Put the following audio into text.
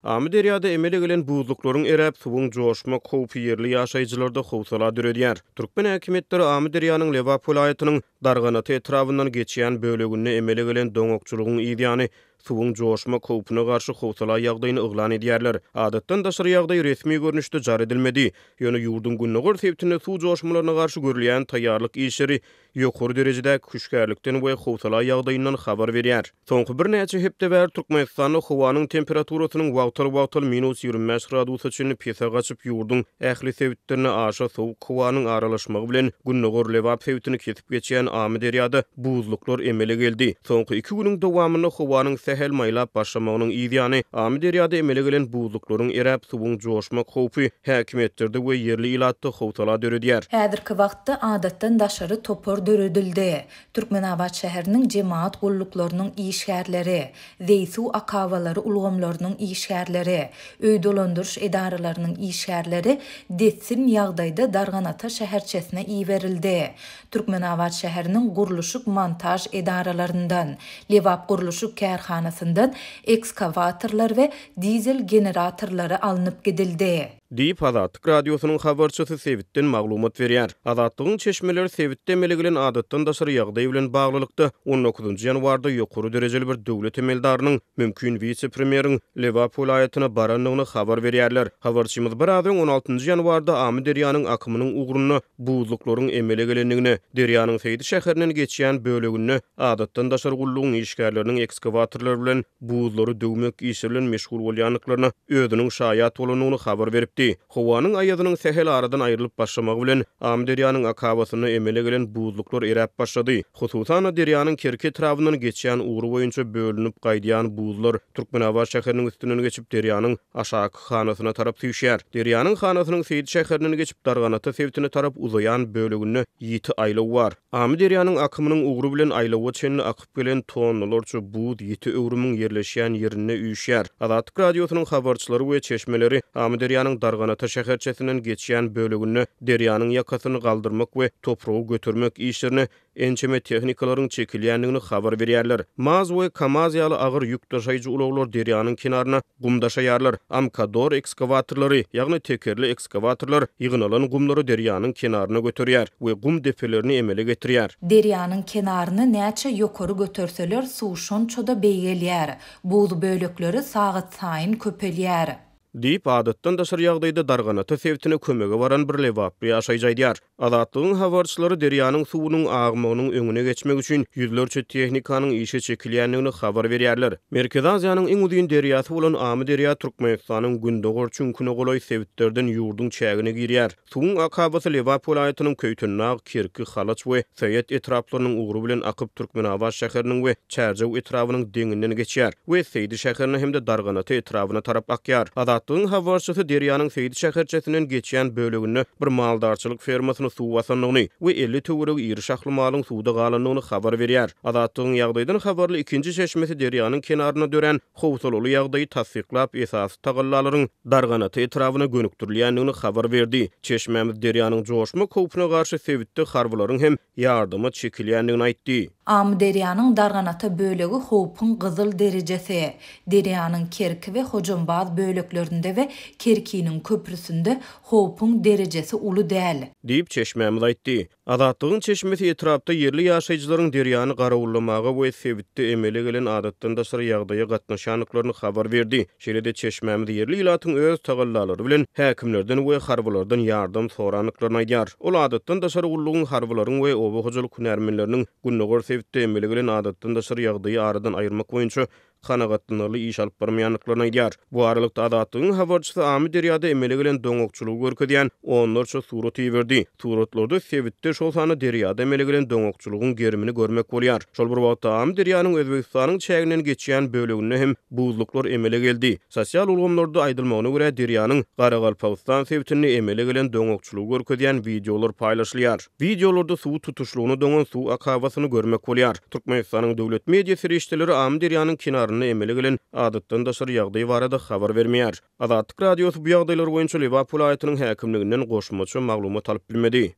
Amyderýada emele gelen buzluklaryň eräp, suwuň joşmak howpy ýerli ýaşaýjylarda howsala döredýär. Türkmen häkimiýetleri Amyderýanyň Lebap welaýatynyň Darganata etrabyndan geçýän böleginde emele gelen doňakçylygyň yzýany suwuň joşmak howpuna garşy howsala ýagdaýyny yglan edýärler. Adatdan daşary ýagdaý resmi görnüşde jar edilmedi. Ýöne ýurduň gündogar sebitinde suw joşmalaryna garşy görülýän taýýarlyk işleri ýokary derejedäki hüşgärlikden we howsala ýagdaýyndan habar berýär. Soňky birnäçe hepde bäri Türkmenistanda howanyň temperaturasynyň wagtal-wagtal minus 25 gradusa çenli pese gaçyp, ýurduň ähli sebitlerine aşa sowuk howanyň aralaşmagy bilen gündogar Lebap sebitini kesip geçýän Amyderýada buzluklar emele geldi. Soňky iki günüň dowamynda howanyň sähel maýlap başlamagynyň yz ýany, Amyderýada emele gelen buzluklaryň eräp, suwuň joşmak howpy häkimiýetlerde we ýerli ilatda howsala döredýär. Häzirki wagtda adatdan daşary topar döredildi. Türkmenabat şäheriniň jemagat gulluklarynyň işgärleri, zeý-suw akabalary ulgamlarynyň işgärleri, öý dolandyryş edaralarynyň işgärleri dessin ýagdaýda Darganata şäherçesine iberildi. Türkmenabat şäheriniň gurluşyk-montaž edaralaryndan, Lebapgurluşyk kärhanasyndan ekskawatorlar we dizel generatorlary alnyp gidildi. Diýip, Azatlyk Radiosynyň habarçysy sebitden maglumat berýär. Azatlygyň çeşmeleri sebitde emele gelen adatdan daşary ýagdaý bilen baglylykda, on dokuzynjy ýanwarda ýokary derejeli bir döwlet emeldarynyň, mümkin wise-premýeriň Lebap welaýatyna barandygyny habar berýärler. Habarçymyz biraz öň, on altynjy ýanwarda Amyderýanyň akymynyň ugrunda buzluklaryň emele gelendigini, derýanyň Seýdi şäherinden geçýän böleginde adatdan daşary gullugyň işgärleriniň ekskawatorlar bilen buzlary döwmek işi bilen meşgul bolýandyklaryna özüniň şaýat bolandygyny habar beripdi. Howanyň aýazynyň sähel aradan aýrylyp başlamagy bilen, Amyderýanyň akabasynda emele gelen buzluklar eräp başlady. Hususan-da, derýanyň Kerki etrabyndan geçýän ugry boýunça bölünip gaýdýan buzlar Türkmenabat şäheriniň üstünden geçip, derýanyň aşaky hanasyna tarap süýşýär. Derýanyň hanasynyň Seýdi şäherinden geçip, Darganata sebitine tarap uzaýan böleginde ýiti aýlaw bar. Amyderýanyň akymynyň ugry bilen aýlawa çenli akyp gelen tonnalarça buz ýiti öwrümiň ýerleşýän ýerinde üýşýär. Azatlyk Radiosynyň habarçylary we çeşmeleri Amyderýanyň Darganata şäherçesinden geçýän böleginde derýanyň ýakasyny galdyrmak we topragy götermek işlerine ençeme tehnikalaryň çekilýändigini habar berýärler. Maz we Kamaz ýaly agyr ýük daşaýjy ulaglar derýanyň kenaryna gum daşaýarlar. Amkador ekskawatorlary, ýagny tekerli ekskawatorlar ýygnalan gumlary derýanyň kenaryna göterýär we gum depelerini emele getirýär. Derýanyň kenaryny näçe ýokary göterseler, suw şonça-da beýgelýär. Buz bölekleri sagatsaýyn köpelýär. Diýip, adatdan daşary ýagdaýda Darganata sebitine kömege baran bir lebaply ýaşaýjy aýdýar. Azatlygyň habarçylary derýanyň suwunyň agmagynyň öňüne geçmek üçin ýüzlerçe tehnikanyň işe çekilýändigini habar berýärler. Merkezi Aziýanyň iň uzyn derýasy bolan Amyderýa Türkmenistanyň gündogar çüňküne golaý sebitlerden ýurduň çägine girýär. Suwuň akabasy Lebap welaýatynyň Köýtendag, Kerki, Halaç we Säýat etraplarynyň ugry bilen akyp, Türkmenabat şäheriniň we Çärjew etrabynyň deňinden geçýär we Seýdi şäherine hem-de Darganata etrabyna tarap akýar. Azatlygyň habarçysy derýanyň Seýdi şäherçesinden geçýän böleginde bir maldarçylyk fermasyny suw basandygyny we 50 töweregi iri şahly malyň suwda galandygyny habar berýär. Azatlygyň ýagdaýdan habarly ikinji çeşmesi derýanyň kenarynda dörän howsalaly ýagdaýy tassyklap, esasy tagallalaryň Darganata etrabyna gönükdirilýändigini habar berdi. Çeşmämiz derýanyň joşmak howpuna garşy sebitde harbylaryň hem ýardama çekilýändigini aýtdy. Amyderýanyň Darganata bölegi howpuň gyzyl derejesi. Derýanyň Kerki we Hojambaz böleklerinde we Kerkiniň köprüsinde howpuň derejesi uly däl. Diýip, çeşmämiz aýtdy. Azatlygyň çeşmesi etrapda ýerli ýaşaýjylaryň derýany garawullamaga we sebitde emele gelen adatdan daşary ýagdaýa gatnaşandyklaryny habar berdi. Şeýle-de çeşmämiz ýerli ilatyň öz tagallalary bilen häkimlerden we harbylardan ýardam sorandyklaryny aýdýar. Ol adatdan daşary gullugyň harbylaryň we oba hojalyk hünärmenleriniň gündogar sebitde emele gelen adatdan daşary ýagdaýy aradan aýyrmak boýunça kanagatlanarly iş alyp barmaýandyklaryny aýdýar. Bu aralykda, Azatlygyň habarçysy Amyderýada emele gelen doňakçylygy görkezýän onlarça surat iberdi. Suratlarda sebitde, şol sanda derýada emele gelen doňakçylygyň gerimini görmek bolýar. Şol bir wagtda, Amyderýanyň Özbegistanyň çäginden geçýän böleginde hem buzluklar emele geldi. Sosial ulgamlarda aýdylmagyna görä, derýanyň Garagalpagystan sebitinde emele gelen doňakçylygy görkezýän wideolar paýlaşylýar. Wideolarda suwy tutuşlygyna doňan suw akabasyny görmek bolýar. Türkmenistanyň döwlet media serişdeleri Amyderýanyň kenarynda emele gelen adatdan daşary ýagdaý barada habar bermeýär. Azatlyk Radiosy bu ýagdaýlar boýunça Lebap welaýatynyň häkimliginden goşmaça maglumat alyp bilmedi.